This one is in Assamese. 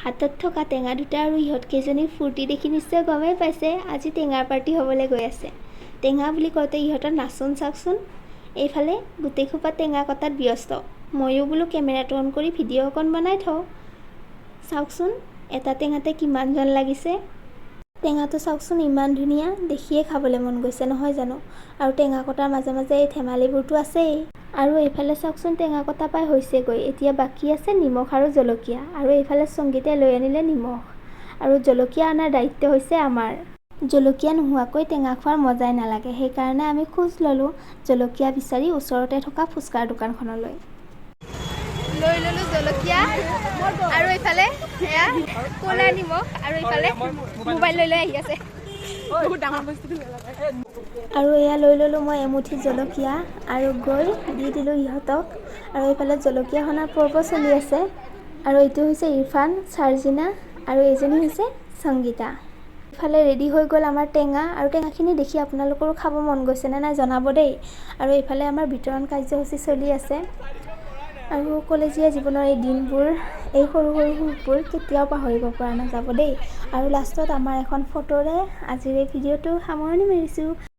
হাতত থকা টেঙা দুটা আৰু ইহঁতকেইজনীৰ ফূৰ্তি দেখি নিশ্চয় গমেই পাইছে, আজি টেঙাৰ পাৰ্টি হ'বলৈ গৈ আছে। টেঙা বুলি কওঁতে ইহঁতৰ নাচোন চাওকচোন। এইফালে গোটেইসোপা টেঙা কটাত ব্যস্ত। ময়ো বোলো কেমেৰাটো অন কৰি ভিডিঅ' অকণ বনাই থওঁ। চাওকচোন, এটা টেঙাতে কিমানজন লাগিছে। টেঙাটো চাওকচোন, ইমান ধুনীয়া, দেখিয়ে খাবলৈ মন গৈছে, নহয় জানো? আৰু টেঙা কটাৰ মাজে মাজে এই ধেমালিবোৰতো আছেই। আৰু এইফালে চাওকচোন, টেঙা কটা প্ৰায় হৈছেগৈ। এতিয়া বাকী আছে নিমখ আৰু জলকীয়া। আৰু এইফালে সংগীতাই লৈ আনিলে নিমখ, আৰু জলকীয়া অনাৰ দায়িত্ব হৈছে আমাৰ। জলকীয়া নোহোৱাকৈ টেঙা খোৱাৰ মজাই নালাগে। সেইকাৰণে আমি খোজ ল'লোঁ জলকীয়া বিচাৰি ওচৰতে থকা ফুচকাৰ দোকানখনলৈ। লৈ ললো জলকীয়া আৰু এইফালে এয়া ক'লা নিমখ আৰু এইফালে মোবাইল লৈ লৈ আহি আছে। আৰু এয়া লৈ ল'লোঁ মই এমুঠি জলকীয়া আৰু গৈ দি দিলোঁ ইহঁতক। আৰু এইফালে জলকীয়া সনাৰ পৰ্ব চলি আছে। আৰু এইটো হৈছে ইৰফান, চাৰ্জিনা আৰু এইজনী হৈছে সংগীতা। ইফালে ৰেডি হৈ গ'ল আমাৰ টেঙা। আৰু টেঙাখিনি দেখি আপোনালোকৰো খাব মন গৈছেনে নাই জনাব দেই। আৰু এইফালে আমাৰ বিতৰণ কাৰ্যসূচী চলি আছে। আৰু কলেজীয়া জীৱনৰ এই দিনবোৰ, এই সৰু সৰু সুখবোৰ কেতিয়াও পাহৰিব পৰা নাযাব দেই। আৰু লাষ্টত আমাৰ এখন ফটোৰে আজিৰ এই ভিডিঅ'টো সামৰণি মাৰিছোঁ।